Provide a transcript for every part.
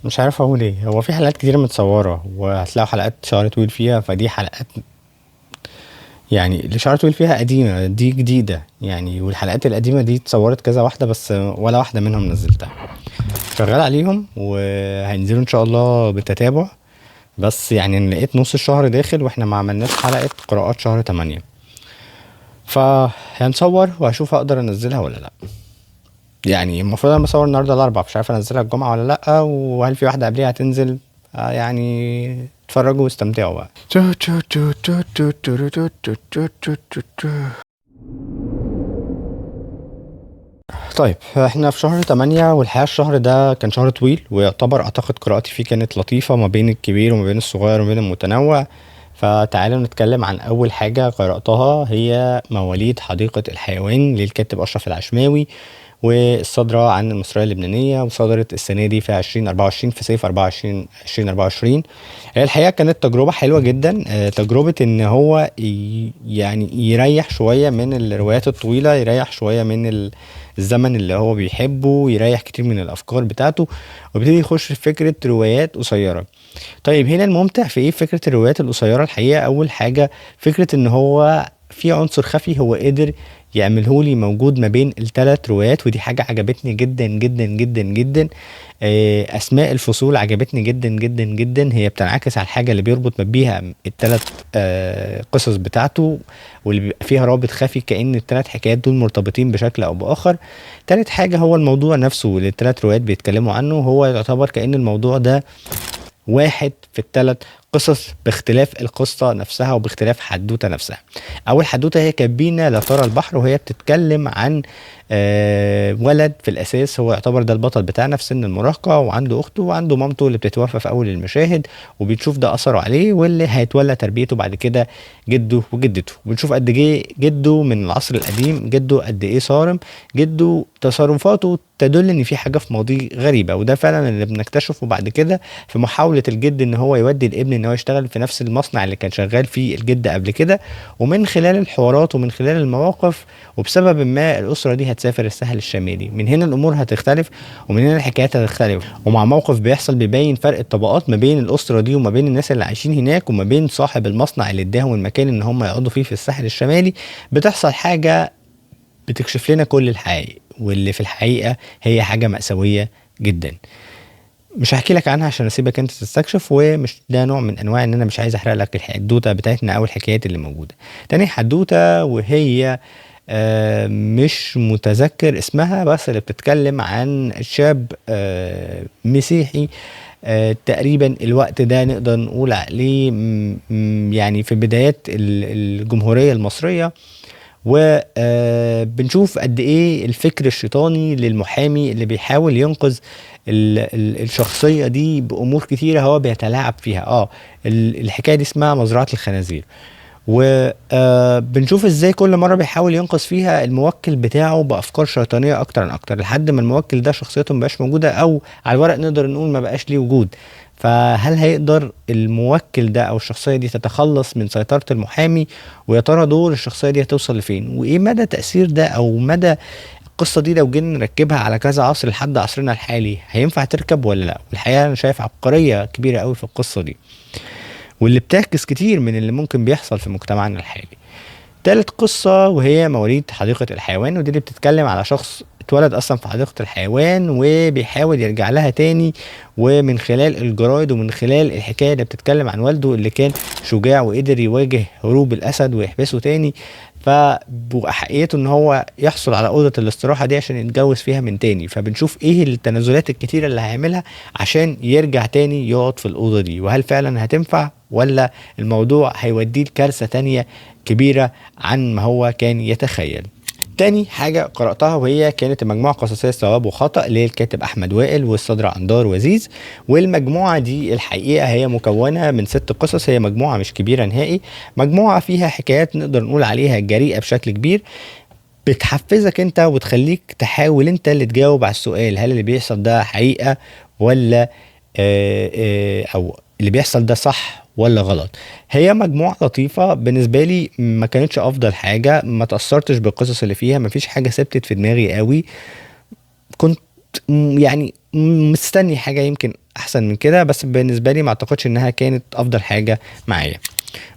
مش عارف اقول ايه. هو في حلقات كتير متصورة وهتلاقوا حلقات شعر طويل فيها، فدي حلقات يعني اللي شعر طويل فيها قديمة، دي جديدة يعني، والحلقات القديمة دي اتصورت كذا واحدة بس ولا واحدة منهم نزلتها. شغال عليهم وهينزلوا ان شاء الله بالتتابع، بس يعني لقيت نص الشهر داخل واحنا ما عملناش حلقة قراءات شهر 8، فهنصور وهشوف هقدر انزلها ولا لا. يعني المفروض انا بصور النهارده الاربعاء، مش عارف انزلها الجمعة ولا لا، وهل في واحدة قبليها هتنزل؟ يعني اتفرجوا واستمتعوا بقى. طيب احنا في شهر 8، والحقيقة الشهر ده كان شهر طويل، ويعتبر اعتقد قراءتي فيه كانت لطيفة ما بين الكبير وما بين الصغير وما بين المتنوع. فتعالوا نتكلم عن اول حاجة قرأتها، هي مواليد حديقة الحيوان للكاتب اشرف العشماوي، والصادرة عن المصرية اللبنانية، وصدرت السنة دي في عشرين أربعة وعشرين في صيف أربعة وعشرين عشرين أربعة وعشرين. هي الحقيقة كانت تجربة حلوة جدا، تجربة إن هو يريح شوية من الروايات الطويلة، يريح شوية من الزمن اللي هو بيحبه، يريح كتير من الأفكار بتاعته، وبيبتدي يخش في فكرة روايات قصيرة. طيب هنا الممتع في إيه فكرة الروايات القصيرة؟ الحقيقة أول حاجة فكرة إن هو في عنصر خفي هو قدر يعملهولي موجود ما بين الثلاث روايات، ودي حاجة عجبتني جدا جدا جدا جدا. أسماء الفصول عجبتني جدا جدا جدا، هي بتنعكس على الحاجة اللي بيربط ما بيها الثلاث، قصص بتاعته، واللي بيبقى فيها رابط خفي كأن الثلاث حكايات دول مرتبطين بشكل أو بآخر. ثالث حاجة هو الموضوع نفسه اللي الثلاث روايات بيتكلموا عنه، هو يعتبر كأن الموضوع ده واحد في الثلاث قصص باختلاف القصة نفسها وباختلاف حدوتة نفسها. أول حدوتة هي كابينة لا ترى البحر، وهي بتتكلم عن، ولد في الأساس هو يعتبر ده البطل بتاعنا في سن المراهقة، وعنده أخته وعنده مامته اللي بتتوفى في أول المشاهد، وبتشوف ده أثره عليه، واللي هيتولى تربيته بعد كده جده وجدته. وبنشوف قد إيه جده من العصر القديم، جده قد إيه صارم، جده تصرفاته تدل إن في حاجة في ماضيه غريبة، وده فعلا اللي بنكتشفه بعد كده في محاولة الجد إن هو يودي الابن إن هو يشتغل في نفس المصنع اللي كان شغال فيه الجد قبل كده. ومن خلال الحوارات ومن خلال المواقف وبسبب ما الأسرة دي هتسافر الساحل الشمالي، من هنا الأمور هتختلف ومن هنا الحكايات هتختلف. ومع موقف بيحصل بيبين فرق الطبقات ما بين الأسرة دي وما بين الناس اللي عايشين هناك وما بين صاحب المصنع اللي اداهم المكان إن هم يقعدوا فيه في الساحل الشمالي. بتحصل حاجة بتكشف لنا كل الحقائق، واللي في الحقيقة هي حاجة مأساوية جدا، مش هحكي لك عنها عشان اسيبك انت تستكشف، ومش ده نوع من انواع ان انا مش عايز احرق لك الحدوتة بتاعتنا او الحكايات اللي موجودة. تاني حدوتة وهي، مش متذكر اسمها، بس اللي بتتكلم عن شاب، مسيحي، تقريبا الوقت ده نقدر نقول عليه في بدايات الجمهورية المصرية، و، بنشوف قد ايه الفكر الشيطاني للمحامي اللي بيحاول ينقذ الشخصية دي بأمور كتيرة هو بيتلاعب فيها. الحكاية دي اسمها مزرعة الخنازير، و، بنشوف ازاي كل مرة بيحاول ينقذ فيها الموكل بتاعه بأفكار شيطانية أكتر عن أكتر، لحد ما الموكل ده شخصيته مبقاش موجودة، أو على الورق نقدر نقول ما بقاش ليه وجود. فهل هيقدر الموكل ده أو الشخصية دي تتخلص من سيطرة المحامي؟ ويا ترى دور الشخصية دي هتوصل لفين؟ وإيه مدى تأثير ده أو مدى القصة دي لو جينا نركبها على كذا عصر لحد عصرنا الحالي هينفع تركب ولا لا؟ والحقيقة أنا شايف عبقرية كبيرة قوي في القصة دي، واللي بتعكس كتير من اللي ممكن بيحصل في مجتمعنا الحالي. تالت قصة وهي مواليد حديقة الحيوان، ودي اللي بتتكلم على شخص اتولد أصلا في حديقة الحيوان وبيحاول يرجع لها تاني، ومن خلال الجرايد ومن خلال الحكاية اللي بتتكلم عن والده اللي كان شجاع وقدر يواجه هروب الأسد ويحبسه تاني، فبحقيقته ان هو يحصل على أوضة الاستراحة دي عشان يتجوز فيها من تاني. فبنشوف ايه التنازلات الكتيرة اللي هيعملها عشان يرجع تاني يقعد في الأوضة دي، وهل فعلا هتنفع ولا الموضوع هيوديه لكارثة تانية كبيرة عن ما هو كان يتخيل. تاني حاجة قرأتها وهي كانت المجموعة القصصية صواب وخطأ للكاتب أحمد وائل والصدر عندار وزيز. والمجموعة دي الحقيقة هي مكونة من 6 قصص، هي مجموعة مش كبيرة نهائي، مجموعة فيها حكايات نقدر نقول عليها جريئة بشكل كبير، بتحفزك انت وتخليك تحاول انت اللي تجاوب على السؤال هل اللي بيحصل ده حقيقة ولا، او اللي بيحصل ده صح ولا غلط. هي مجموعة لطيفة بالنسبة لي، ما كانتش أفضل حاجة، ما تأثرتش بالقصص اللي فيها، ما فيش حاجة ثبتت في دماغي قوي، كنت مستني حاجة يمكن احسن من كده، بس بالنسبة لي ما اعتقدش انها كانت افضل حاجة معايا.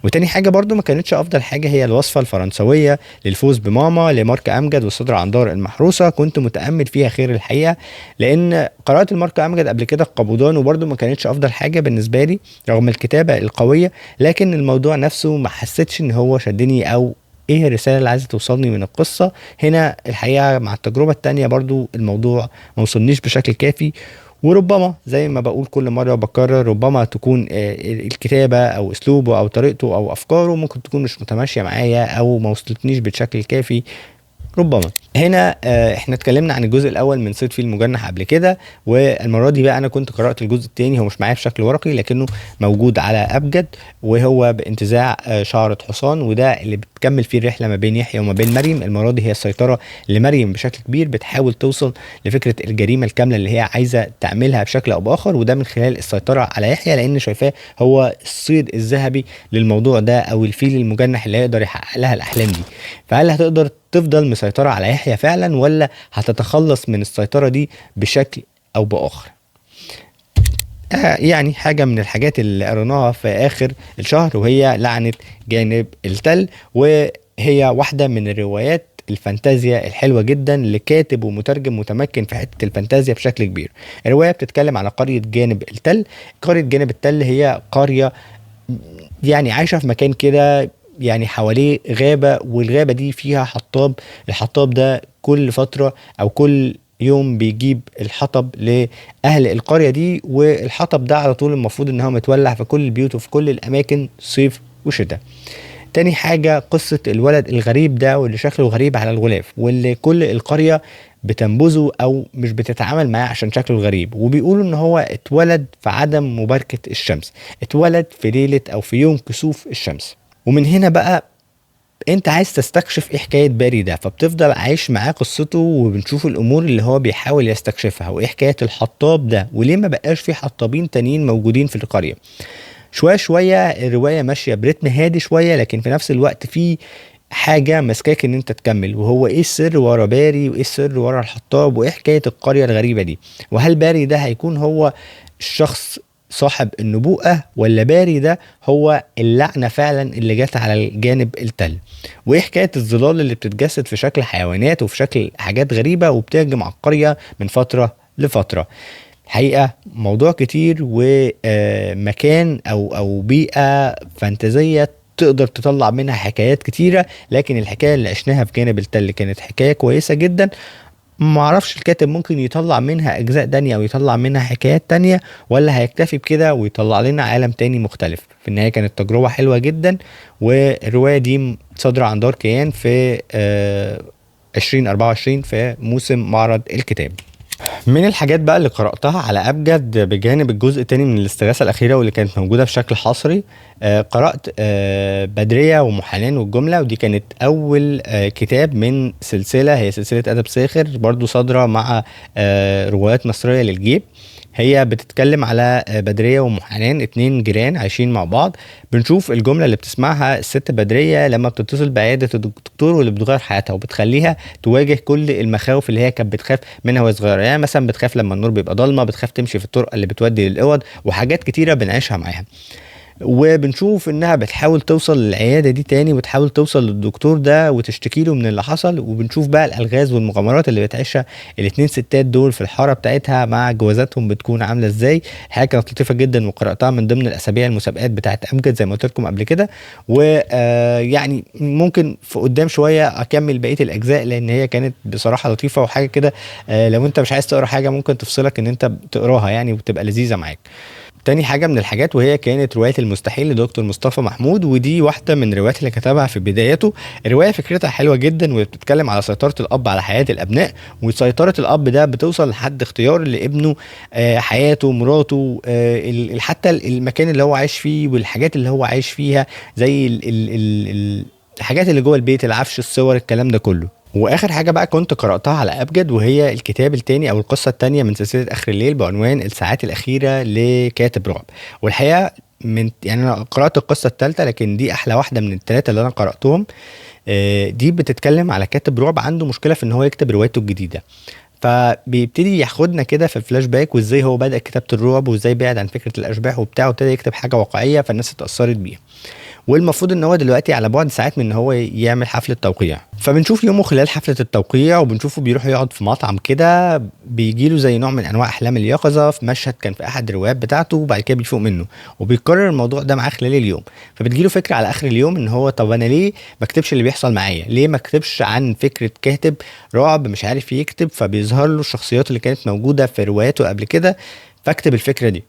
وتاني حاجة برضو ما كانتش افضل حاجة هي الوصفة الفرنسويه للفوز بماما لمارك امجد والصدر عن دار المحروسة. كنت متامل فيها خير الحقيقة، لان قرات المارك امجد قبل كده القبضان وبرضو ما كانتش افضل حاجة بالنسبة لي رغم الكتابة القوية، لكن الموضوع نفسه ما حسيتش ان هو شدني او ايه الرسالة اللي عايزه توصلني من القصة. هنا الحقيقة مع التجربة التانية برضو الموضوع ما وصلنيش بشكل كافي، وربما زي ما بقول كل مرة وبكرر ربما تكون الكتابة او اسلوبه او طريقته او افكاره ممكن تكون مش متماشيه معايا او ما وصلتنيش بالشكل الكافي. ربما هنا احنا اتكلمنا عن الجزء الاول من صيد فيل مجنح قبل كده، والمرة دي بقى انا كنت قرات الجزء الثاني. هو مش معايا بشكل ورقي لكنه موجود على ابجد، وهو بانتزاع شعره حصان، وده اللي بتكمل فيه الرحلة ما بين يحيى وما بين مريم. المرة دي هي السيطرة لمريم بشكل كبير، بتحاول توصل لفكرة الجريمة الكاملة اللي هي عايزه تعملها بشكل او باخر، وده من خلال السيطرة على يحيى، لان شايفاه هو الصيد الذهبي للموضوع ده او الفيل المجنح اللي هيقدر يحقق لها الاحلام دي. فهل هتقدر تفضل مسيطرة على يحيى فعلا، ولا هتتخلص من السيطرة دي بشكل أو بآخر؟ يعني حاجة من الحاجات اللي قريناها في آخر الشهر وهي لعنة جانب التل، وهي واحدة من الروايات الفانتازيا الحلوة جدا لكاتب ومترجم متمكن في حتة الفانتازيا بشكل كبير. الرواية بتتكلم على قرية جانب التل. قرية جانب التل هي قرية يعني عايشة في مكان كده يعني حواليه غابة، والغابة دي فيها حطاب. الحطاب ده كل فترة أو كل يوم بيجيب الحطب لأهل القرية دي، والحطب ده على طول المفروض إن هو متولع في كل البيوت وفي كل الأماكن صيف وشتاء. تاني حاجة قصة الولد الغريب ده واللي شكله غريب على الغلاف، واللي كل القرية بتنبذه أو مش بتتعامل معاه عشان شكله غريب، وبيقولوا إن هو اتولد في عدم مباركة الشمس، اتولد في ليلة أو في يوم كسوف الشمس. ومن هنا بقى انت عايز تستكشف ايه حكاية باري ده، فبتفضل عايش معاه قصته، وبنشوف الامور اللي هو بيحاول يستكشفها، وايه حكاية الحطاب ده، وليه ما بقاش في حطابين تانيين موجودين في القرية. شوية شوية الرواية ماشية برتم هادي شوية، لكن في نفس الوقت في حاجة مسكاك ان انت تكمل، وهو ايه السر ورا باري، وايه السر ورا الحطاب، وايه حكاية القرية الغريبة دي، وهل باري ده هيكون هو الشخص صاحب النبوءة، ولا باري ده هو اللعنة فعلا اللي جت على الجانب التل، وايه حكاية الظلال اللي بتتجسد في شكل حيوانات وفي شكل حاجات غريبة وبتهجم على القرية من فترة لفترة. حقيقة موضوع كتير، ومكان أو بيئة فانتازية تقدر تطلع منها حكايات كتيرة، لكن الحكاية اللي عشناها في جانب التل كانت حكاية كويسة جدا. معرفش الكاتب ممكن يطلع منها أجزاء تانية أو يطلع منها حكايات تانية، ولا هيكتفي بكده ويطلع لنا عالم تاني مختلف. في النهاية كانت تجربة حلوة جدا، والرواية دي صادرة عن دار كيان في 2024 في موسم معرض الكتاب. من الحاجات بقى اللي قرأتها على أبجد بجانب الجزء التاني من الاستغاثة الأخيرة واللي كانت موجودة بشكل حصري، قرأت بدرية ومحنان والجملة، ودي كانت أول كتاب من سلسلة، هي سلسلة أدب ساخر برضو صادرة مع روايات مصرية للجيب. هي بتتكلم على بدرية ومحنان، اتنين جيران عايشين مع بعض. بنشوف الجملة اللي بتسمعها الست بدرية لما بتتصل بعيادة الدكتور واللي بتغير حياتها وبتخليها تواجه كل المخاوف اللي هي كانت بتخاف منها وهي صغيرة. يعني مثلا بتخاف لما النور بيبقى ضلمة، بتخاف تمشي في الطرق اللي بتودي للأوض، وحاجات كتيرة بنعيشها معاها. وبنشوف انها بتحاول توصل للعياده دي تاني، وتحاول توصل للدكتور ده وتشتكي له من اللي حصل. وبنشوف بقى الالغاز والمغامرات اللي بتعيشها الاتنين ستات دول في الحارة بتاعتها مع جوازاتهم بتكون عامله ازاي. الحاجة كانت لطيفة جدا، وقراتها من ضمن الاسابيع المسابقات بتاعت امجد زي ما قلت لكم قبل كده. ويعني ممكن في قدام شوية اكمل بقية الاجزاء، لان هي كانت بصراحة لطيفة وحاجه كده، لو انت مش عايز تقرا حاجة ممكن تفصلك ان انت تقراها يعني، وتبقى لذيذة معاك. تاني حاجة من الحاجات وهي كانت رواية المستحيل لدكتور مصطفى محمود، ودي واحدة من الروايات اللي كتبها في بدايته. الرواية فكرتها حلوة جدا، وبتتكلم على سيطرة الأب على حياة الأبناء، وسيطرة الأب ده بتوصل لحد اختيار لابنه، حياته، مراته، حتى المكان اللي هو عايش فيه والحاجات اللي هو عايش فيها، زي الحاجات اللي جوه البيت، العفش، الصور، الكلام ده كله. واخر حاجة بقى كنت قراتها على ابجد، وهي الكتاب التاني او القصة التانية من سلسلة اخر الليل بعنوان الساعات الاخيرة لكاتب رعب. والحقيقة من يعني انا قرات القصة الثالثة، لكن دي احلى واحدة من الثلاثة اللي انا قراتهم. دي بتتكلم على كاتب رعب عنده مشكلة في ان هو يكتب روايته الجديدة، فبيبتدي ياخدنا كده في فلاش باك، وازاي هو بدأ كتابة الرعب، وازاي بعد عن فكرة الاشباح وبتاع، وابتدى يكتب حاجة واقعية فالناس اتأثرت بيها. والمفروض ان هو دلوقتي على بعد ساعات من ان هو يعمل حفلة توقيع. فبنشوف يومه خلال حفلة التوقيع، وبنشوفه بيروح يقعد في مطعم كده، بيجيله زي نوع من انواع احلام اليقظة في مشهد كان في احد الروايات بتاعته، وبعد كده بيفوق منه، وبيكرر الموضوع ده معاه خلال اليوم. فبتجيله فكرة على اخر اليوم ان هو طب انا ليه ما اكتبش اللي بيحصل معايا، ليه ما اكتبش عن فكرة كاتب رعب مش عارف يكتب، فبيظهر له الشخصيات اللي كانت موجودة في رواياته قبل كده، فاكتب الفكرة دي.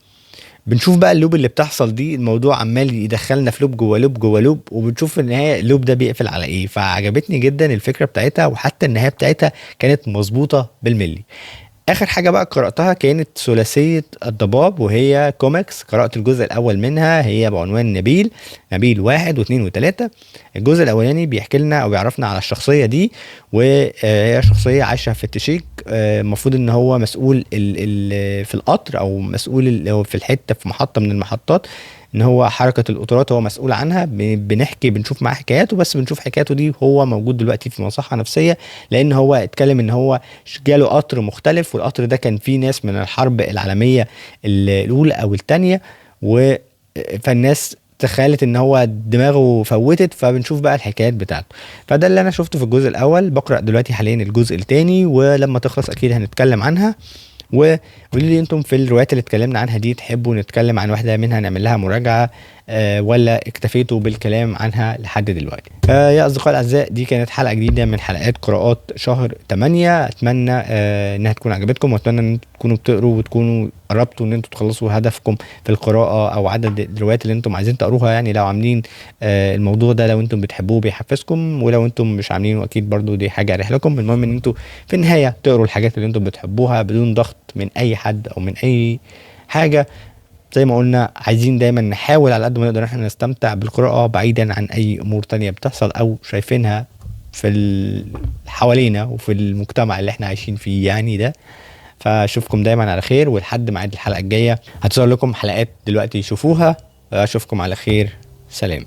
بنشوف بقى ال loop اللي بتحصل دي، الموضوع عمال يدخلنا في loop جوه loop جوه loop، وبنشوف في النهاية ال loop ده بيقفل على ايه. فعجبتني جدا الفكرة بتاعتها، وحتى النهاية بتاعتها كانت مظبوطة بالملي. اخر حاجة بقى قراتها كانت ثلاثية الضباب، وهي كوميكس. قرات الجزء الاول منها، هي بعنوان نبيل، نبيل 1 و2 و3. الجزء الاولاني بيحكي لنا او بيعرفنا على الشخصية دي، وهي شخصية عايشه في التشيك، المفروض ان هو مسؤول في القطر، او مسؤول في الحتة في محطة من المحطات، ان هو حركة القطارات هو مسؤول عنها. بنحكي بنشوف معاه حكاياته، بس بنشوف حكاياته دي هو موجود دلوقتي في مصحه نفسية، لان هو اتكلم ان هو جاله قطر مختلف، والقطر ده كان فيه ناس من الحرب العالمية الاولى او الثانية، فالناس تخيلت ان هو دماغه فوتت. فبنشوف بقى الحكايات بتاعته. فده اللي انا شفته في الجزء الاول. بقرا دلوقتي حاليا الجزء الثاني، ولما تخلص اكيد هنتكلم عنها. وقولوا لي انتم في الروايات اللي اتكلمنا عنها دي تحبوا نتكلم عن واحدة منها نعمل لها مراجعه، ولا اكتفيتوا بالكلام عنها لحد دلوقتي؟ يا اصدقائي الاعزاء، دي كانت حلقة جديدة من حلقات قراءات شهر 8. اتمنى انها تكون عجبتكم، واتمنى ان انتم تكونوا بتقروا وتكونوا قربتوا ان انتم تخلصوا هدفكم في القراءة او عدد الروايات اللي انتم عايزين تقروها. يعني لو عاملين الموضوع ده، لو انتم بتحبوه بيحفزكم، ولو انتم مش عاملينه اكيد برضو دي حاجة اريح لكم. المهم ان انتم في النهاية تقروا الحاجات اللي انتم بتحبوها بدون ضغط من اي حد او من اي حاجة. زي ما قلنا، عايزين دايما نحاول على قد ما نقدر احنا نستمتع بالقراءة بعيدا عن اي امور تانية بتحصل او شايفينها في حوالينا وفي المجتمع اللي احنا عايشين فيه يعني ده. فاشوفكم دايما على خير، ولحد ميعاد الحلقة الجاية هتظهر لكم حلقات دلوقتي شوفوها. اشوفكم على خير، سلام.